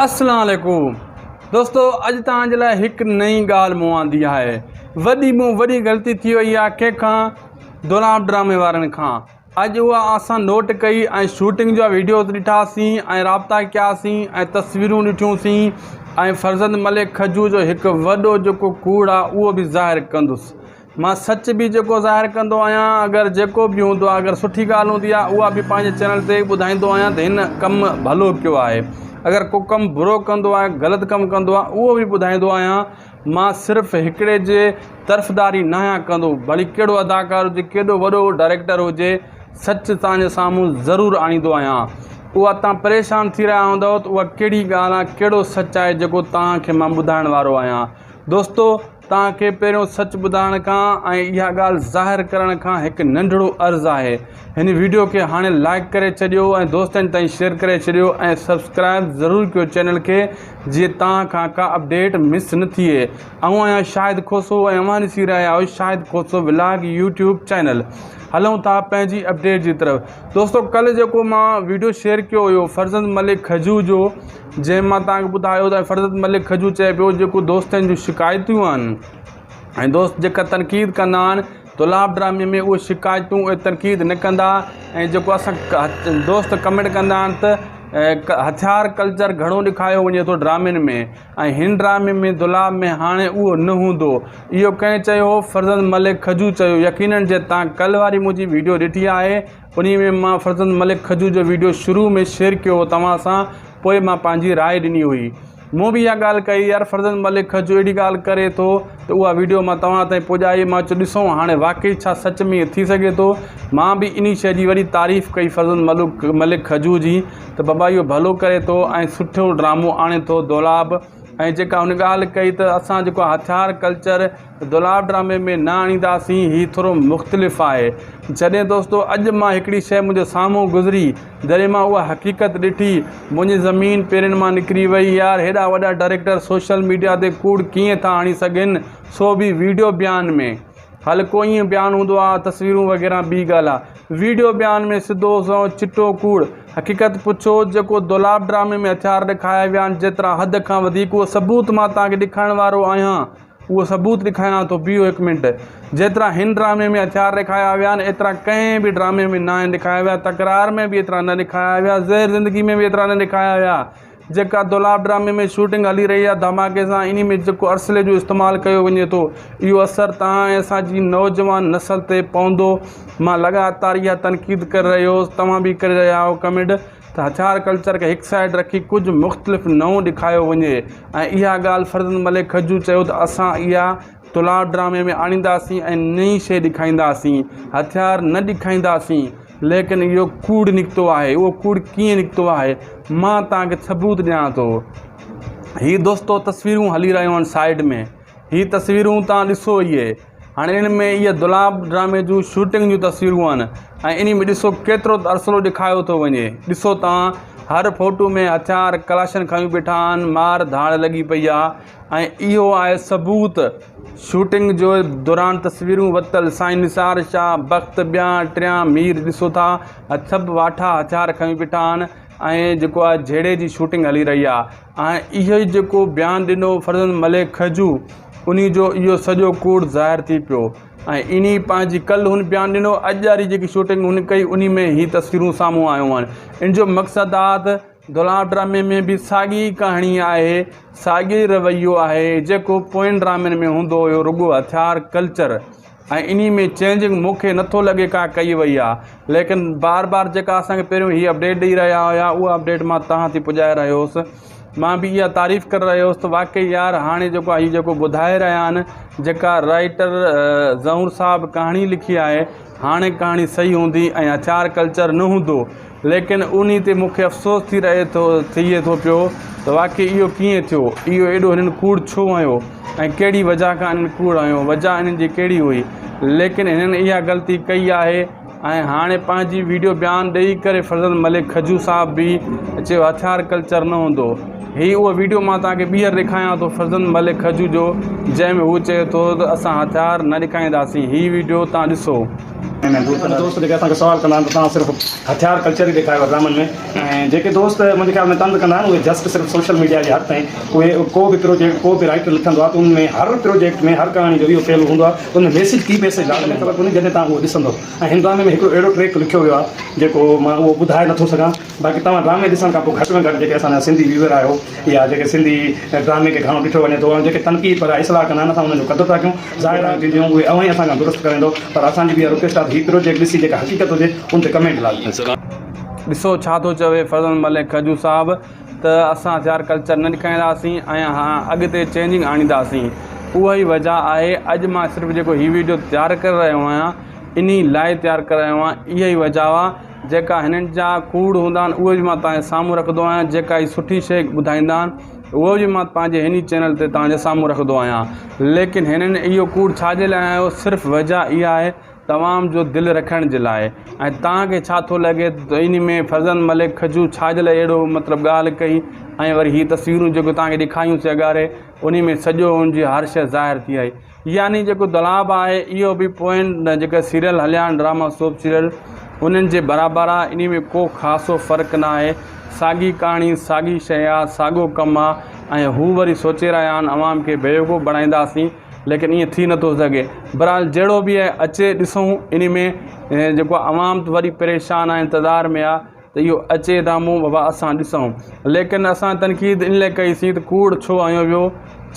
اسلام عليڪم دوستو اڄ توهان جي لاء هڪ نئين ڳالهه مون آندي آهي وڏي مون وڏي غلطي ٿي وئي آهي ڪنهن کان دولاب ڊرامي وارن کان اڄ اها اسان نوٽ ڪئي ۽ شوٽنگ جا ويڊيوز ڏٺاسين ۽ رابطا ڪياسين ۽ تصويرون ڏٺيونسين ۽ فرزند ملڪ کجو جو هڪ وڏو جيڪو ڪوڙ آهي اهو به ظاهر ڪندس مان سچ به جيڪو ظاهر ڪندو آهيان اگر جيڪو به هوندو آهي اگر سٺي ڳالهه هوندي آهي اها به پنهنجي چينل تي ٻڌائيندو آهيان ته هن ڪم ڀلو ڪيو آهي اگر ڪو ڪم برو ڪندو آهي غلط ڪم ڪندو آهي اهو به ٻڌائيندو آهيان مان صرف هڪڙي جي طرفداري نه آهيان ڪندو ڀلي ڪهڙو اداڪار هجي ڪيڏو وڏو ڊائريڪٽر هجي سچ توهان جي سامهون ضرور آڻيندو آهيان اها توهان پريشان ٿي رهيا هوندؤ ته اها ڪهڙي ڳالهه آهي ڪهڙو سچ آهي جيڪو توهان کي مان ٻڌائڻ وارو آهيان دوستو توهان کي پهريون سچ ٻڌائڻ کان ۽ اها ڳالهه ظاهر ڪرڻ کان هڪ ننڍڙو عرض آهي هن ويڊيو کي هاڻي لائيڪ ڪري ڇڏيو ۽ دوستن تائين شيئر ڪري ڇڏيو ۽ سبسڪرائب ضرور ڪيو چينل کي جيئن توهان کان ڪا اپڊيٽ مس نه ٿئي آئون آهيان شاهد کوسو ۽ اوهان ڏسي رهيا آهيو Shahid Khoso vlog YouTube channel هلون ٿا پنهنجي اپڊيٽ جي طرف دوستو ڪلهه جيڪو مان ويڊيو شيئر ڪيو هيو فرزند ملڪ کجو جو جنهن مان توهان کي ٻڌايو ته فرزند ملڪ کجو چئي پيو جيڪو دوستن جون شڪايتون آهن ۽ دوست جيڪا تنقيد ڪندا آهن دولاب ڊرامي ۾ اهي شڪايتون اهي تنقيد نه ڪندا ۽ جيڪو اسان دوست ڪمينٽ ڪندا آهن ته هٿيار ڪلچر گهڻو ڏيکاريو وڃي ٿو ڊرامن ۾ ۽ هن ڊرامي ۾ دولاب ۾ هاڻي اهو نه هوندو اهو ڪنهن چيو فرزند ملڪ کجو چيو يقينن جي تان ڪلهه واري منهنجي ويڊيو ڏٺي آهي انهي ۾ مان فرزند ملڪ کجو جو ويڊيو شروع ۾ شيئر ڪيو هو توهان سان پوء مان پنهنجي راء ڏني هئي مون به اها ڳالهه ڪئي يار فرزند ملڪ کجو اهڙي ڳالهه ڪري ٿو ته اها ويڊيو مان توهان تائين پڄائي مان چيو ڏسون هاڻي واقعي ڇا سچ ۾ ائين ٿي سگهي ٿو مان به انهي شيء جي وڏي تعريف ڪئي فرزند ملڪ ملڪ کجو جي ته بابا اهو ڀلو ڪري ٿو ۽ سٺو ڊرامو آڻي ٿو دولاب ۽ جيڪا هن ڳالهه ڪئي ته اسان جيڪو هٿيار ڪلچر دولاب ڊرامي ۾ نه آڻينداسين هي ٿورو مختلف آهي جڏهن دوستو اڄ مان هڪڙي شيء منهنجي سامهون گذري جڏهن مان اها حقيقت ڏٺي منهنجي زمين پيرن مان نڪري وئي يار هيڏا وڏا ڊائريڪٽر سوشل ميڊيا تي ڪوڙ ڪيئن ٿا آڻي سگهن سو به ويڊيو بيان ۾ هلڪو ائين بيان هوندو آ تصويرون وغيره ٻي ڳالهه آ ويڊيو بيان ۾ سڌو سنئون چٽو ڪوڙ حقيقت پڇو جيڪو دولاب ڊرامي ۾ هٿيار ڏيکايا ويا آهن جيترا حد کان وڌيڪ اهو ثبوت مان توهان کي ڏيکارڻ وارو آهيان اهو ثبوت ڏيکاريان ٿو بيهو هڪ منٽ جيترا هن ڊرامي ۾ هٿيار ڏيکايا ويا آهن ايترا ڪنهن به ڊرامي ۾ ناهن ڏيکايا ويا تڪرار ۾ به ايترا نه ڏيکايا ويا زهر زندگي ۾ به ايترا نه ڏيکايا ويا جيڪا دولاب ڊرامي ۾ شوٽنگ هلي رهي آهي ڌماڪي سان انهي ۾ جيڪو ارسلي جو استعمال ڪيو وڃي ٿو اهو اثر توهان ۽ اسان جي نوجوان نسل تي پوندو مان لڳاتار اها تنقيد ڪري رهيو هوس توهان به ڪري رهيا آهيو ڪمينٽ ته هٿيار ڪلچر کي هڪ سائيڊ رکي ڪجهه مختلف نئون ڏيکايو وڃي ۽ اها ڳالهه فرزند ملڪ کجو چيو ته اسان اها دولاب ڊرامي ۾ آڻينداسين ۽ نئين شيء ڏيکائينداسين هٿيار نه ڏيکائينداسين ليڪن اهو ڪوڙ نڪتو آهي اهو ڪوڙ ڪيئن نڪتو آهي مان توهان کي ثبوت ڏيان ٿو هي دوستو تصويرون هلي رهيون آهن سائيڊ ۾ هي تصويرون توهان ڏسو اهي هاڻي ان ۾ اهي دولاب ڊرامي جون شوٽنگ جون تصويرون آهن ۽ انهي ۾ ڏسو ڪيترو ارسلو ڏيکايو ٿو وڃي ڏسو توهان هر فوٽو ۾ هٿيار ڪلاشن کڻي بيٺا آهن مار ڌاڙ لڳي پئي آهي ۽ اهو آهي ثبوت شوٽنگ جو دوران تصويرون ورتل سائين نثار شاهه بخت ٻيان ٽيان مير ڏسو ٿا سڀ واٺا هٿيار کنيو بيٺا آهن ۽ جيڪو آهي جهيڙي جي شوٽنگ هلي رهي آهي ۽ اهو ئي جيڪو بيان ڏنو فرزند ملڪ کجو انهي جو اهو سڄو ڪوڙ ظاهر ٿي پيو ۽ انهي پنهنجي ڪل هن بيان ڏنو اڄ واري جيڪي شوٽنگ هن ڪئي انهي ۾ هي تصويرون سامهون آيون آهن ان جو مقصد آهي ته دولاب ڊرامي ۾ به ساڳي ئي ڪهاڻي آهي، ساڳيو ئي رويو آهي، جيڪو پوين ڊرامن ۾ هوندو هيو رڳو هٿيار ڪلچر ۽ انهي ۾ چينجنگ مون کي نٿو لڳي ڪا ڪئي وئي آ ليڪن بار بار جيڪا اسان کي پهريون هي اپڊيٽ ڏئي رهيا هيا اها اپڊيٽ مان توهان تي پڄائي رهيو هوس مان به اها تعريف ڪري رهيو هوس ته واقعي يار هاڻي جيڪو هي جيڪو ٻڌائي رهيا آهن جيڪا رائيٽر ظهور صاحب ڪهاڻي لکي آهي هاڻي ڪهاڻي صحيح هوندي ۽ هٿيار ڪلچر نه هوندو ليڪن انهي تي مون کي افسوس ٿي رهي ٿو ٿئي ٿو پيو ته واقعي اهو ڪيئن ٿيو اهو ايڏو هنن ڪوڙ ڇو هنيو ۽ ڪهڙي وجهه کان انهن ڪوڙ هنيو وجهه انهن جي ڪهڙي هئي ليڪن هنن اها غلطي ڪئي آهي ۽ هاڻي پنهنجي ويڊيو بيان ڏئي ڪري فرزند ملڪ کجو صاحب به چيو هٿيار ڪلچر نه هوندو هي اهو ويڊيو مان توهان کي ٻيهر ڏيکاريان ٿو فرزند ملڪ کجو جو جنهن ۾ هو چئي ٿو ته اسان هٿيار نه ڏيکارينداسين هي ويڊيو توهان ڏسو. ۾ دور ڪندا. دوست جيڪي اسان کي سوال ڪندا آهن ته توهان صرف هٿيار ڪلچر ئي ڏيکاريو آهي ڊرامن ۾ ۽ جيڪي دوست منهنجي خيال ۾ طنز ڪندا آهن اهي جسٽ صرف سوشل ميڊيا جي حد تائين اهي ڪو به پروجيڪٽ ڪو به رائيٽر لکندو آهي ته ان ۾ هر پروجيڪٽ ۾ هر ڪهاڻي جو اهو پهلو هوندو آهي ته ان ۾ ميسج ڪي ميسج لازمي خبر پوندي جڏهن توهان اهو ڏسندو ۽ هن ڊرامي ۾ هڪڙو اهڙو ٽريڪ لکيو ويو آهي جيڪو مان اهو ٻڌائي نٿو سگهان باقي توهان ڊرامي ڏسڻ کان پوء گهٽ ۾ گهٽ جيڪي اسان جا سنڌي ويوئر آهيو يا جيڪي سنڌي ڊرامي کي گهڻو ڏٺو وڃي ٿو ۽ جيڪي تنقيد پر اصلاح ڪندا آهن اسان انهن جو قدر ٿا ڪيون ظاهر آهي ٿينديون اهي اوهان ئي اسان کان درست ڪرائيندو پر اسان جي به اها رڪويسٽ آهي ته هي پروجيڪٽ ڏسي جيڪا حقيقت هجي ان تي ڪمينٽ لازمي ڏسو ڇا ٿو چوي فرزند ملڪ کجو صاحب ته اسان هٿيار ڪلچر نه ڏيکارينداسين ۽ ها اڳتي چينجنگ آڻينداسين اها ئي وجه آهي اڄ مان صرف جيڪو هي ويڊيو تيار ڪري رهيو آهيان انهي لاء تيار ڪري رهيو آهيان اها ئي وجه آهي جيڪا هنن جا ڪوڙ هوندا آهن اهي به مان توهان جي سامهون رکندو آهيان جيڪا هي سٺي شيء ٻڌائيندا آهن اهو به مان پنهنجي هن ئي چينل تي توهان جي سامهون رکندو آهيان ليڪن هنن اهو ڪوڙ ڇا جي لاء هنيو صرف وجه اها آهي توهان جو دل رکڻ جي لاء ۽ توهان کي ڇا ٿو لڳي ته ان ۾ فرزند ملڪ کجو ڇا جي لاء اهڙو مطلب ڳالهه ڪئي ۽ وري هي تصويرون جيڪو توهان کي ڏيکاريون سي اڳاري ان ۾ سڄو ان جي هر شيء ظاهر ٿي آئي يعني جيڪو دولاب آهي اهو به پوئين جيڪا سيريل هليا آهن ڊراما سوپ سيريل انهن جي برابر آهي انهي ۾ ڪو خاصو فرق نه آهي ساڳي ڪهاڻي ساڳي شيء آهي ساڳو ڪم آهي ۽ هو وري سوچي رهيا آهن عوام کي بيوقوف بڻائينداسين ليڪن ائين ٿي نٿو سگهي بهرحال جهڙو به آهي اچي ڏسون انهي ۾ جيڪو عوام ته وري پريشان آهي انتظار ۾ آهي ته اهو اچي ڊرامو بابا اسان ڏسون ليڪن اسان تنقيد ان لاء ڪئي سين ته ڪوڙ ڇو هنيو ويو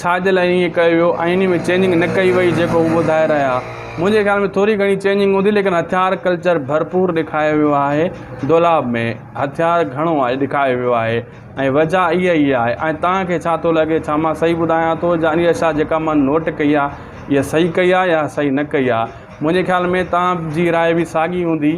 ڇا جي لاء ائين ڪيو ويو ۽ انهي ۾ چينجنگ نه ڪئي وئي جيڪو هو ٻڌائي رهيا منهنجي خيال ۾ ٿوري گهڻي چينجنگ هوندي ليڪن هٿيار ڪلچر ڀرپور ڏيکايو ويو آهي دولاب ۾ هٿيار گهڻو آهي ڏيکايو ويو آهي ۽ وجه اها ئي آهي ۽ توهان کي ڇا ٿو لڳي ڇا مان صحيح ٻڌايان ٿو يا اها شا جيڪا مان نوٽ ڪئي آهي اها صحيح ڪئي آهي يا صحيح نه ڪئي آهي منهنجي خيال ۾ توهان جي راء به ساڳي هوندي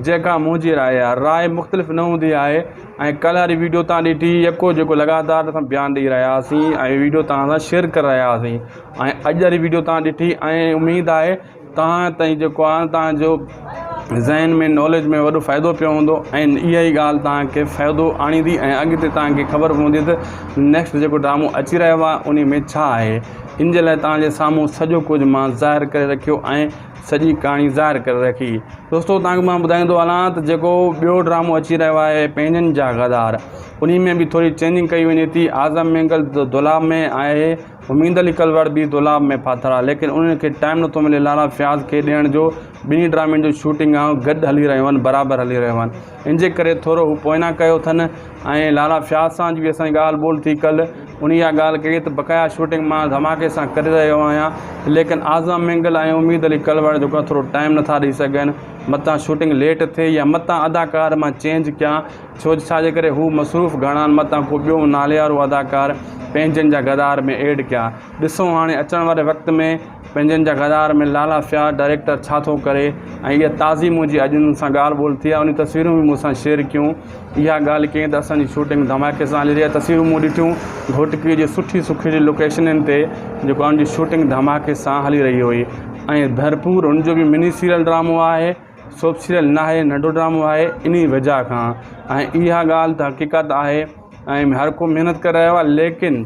جيڪا منهنجي راء آهي راء مختلف نه هوندي آهي ۽ ڪلهه واري ويڊيو تان ڏٺي يڪو جيڪو لڳاتار اسان بيان ڏئي رهيا هئاسين ۽ ويڊيو توهان سان شيئر ڪري رهيا هئاسين ۽ اڄ واري ويڊيو تان ڏٺي ۽ اميد آهي توهان تائين جيڪو آهي توهان جو ذهن ۾ ناليج ۾ وڏو فائدو پيو هوندو ۽ اها ئي ڳالهه توهان کي فائدو آڻيندي ۽ اڳتي توهان کي خبر پوندي ته نيڪسٽ جيڪو ڊرامو اچي رهيو آهي ان ۾ ڇا آهي ان جي لاء توهان جي سامهون سڄو ڪجهه مان ظاهر ڪري رکيو ۽ سڄي ڪهاڻي ظاهر ڪري رکي. دوستو توهان کي مان ٻڌائيندو هلان ته جيڪو ٻيو ڊرامو اچي رهيو آهي پنهنجن جا غدار انهي ۾ به ٿوري چينجنگ ڪئي وڃي ٿي اعظم مينگل دولاب ۾ آهي اميد علي ڪلوڙ به دولاب ۾ ڦاٿل آهي ليڪن انهن کي ٽائيم نٿو ملي لالا فياض کي ڏيڻ جو ٻنهي ڊرامن جو شوٽنگ آهي گڏ هلي رهيون آهن برابر هلي رهيون آهن ان جي ڪري ٿورو هو پوئنا ڪيو اٿن ۽ لالا فياض سان جي به اسان جي ڳالهه ٻولهه ٿي ڪلهه ان اها ڳالهه ڪئي ته بقايا شوٽنگ مان ڌماڪي سان ڪري رهيو آهيان ليڪن اعظم مينگل ۽ اميد علي ڪلوڙ جيڪو آهي ٿورو ٽائيم نٿا ڏئي سگهن متان شوٽنگ ليٽ ٿئي يا متان اداڪار مان چينج ڪيان ڇو ڇا جي ڪري هو مصروف گهڻا آهن متان ڪو ٻيو ناليوارو اداڪار پنهنجن جا غدار ۾ ايڊ ڪيان ڏسو هاڻي اچڻ واري وقت ۾ پنهنجن جا غدار ۾ لالا فياض ڊائريڪٽر ڇا ٿو ڪري ۽ اها تازي منهنجي اڄ انهن سان ڳالهه ٻولهه ٿي آهي انهي تصويرون به مون سان شيئر ڪيون اها ڳالهه ڪيائين ته اسان جي شوٽنگ ڌماڪي سان هلي رهي آهي تصويرون مون ڏٺيون گهوٽڪي جي سٺي سکري لوڪيشنن تي جيڪو ان جي شوٽنگ ڌماڪي سان هلي رهي هئي ۽ ڀرپور ان جو به مني سيريل ڊرامو آهي سوپ سيريل ناهي ننڍو ڊرامو آهي انهي وجهه کان ۽ اها ڳالهه ته حقيقت آهي ۽ هر ڪو محنت ڪري رهيو آهي ليڪن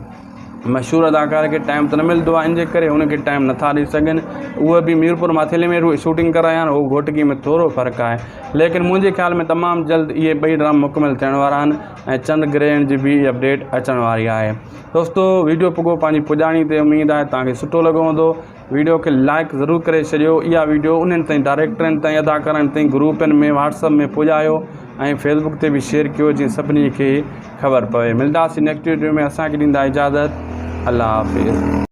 مشهور اداڪار کي ٽائيم ته نه ملندو آهي ان جي ڪري هن کي ٽائيم نٿا ڏئي سگهن اهي به ميرپور ماٿيلي ۾ شوٽنگ ڪري رهيا آهن هو گهوٽڪي ۾ ٿورو فرق آهي ليڪن منهنجي خيال ۾ تمام جلد اهي ٻئي ڊراما مڪمل ٿيڻ وارا آهن ۽ چند گرهڻ جي به اپڊيٽ اچڻ واري آهي دوستو ويڊيو پڳو پنهنجي پڄاڻي تي اميد آهي توهان کي سٺو لڳو هوندو ويڊيو کي لائڪ ضرور ڪري ڇڏيو اها ويڊيو انهن تائين ڊائريڪٽرن تائين اداڪارن تائين گروپن ۾ واٽس اپ ۾ پڄايو ۽ فيسبوڪ تي به شيئر ڪيو جيئن سڀني کي خبر پوي ملداسين نيڪسٽ ويڊيو ۾ اسان کي ڏيندا اجازت الله حافظ.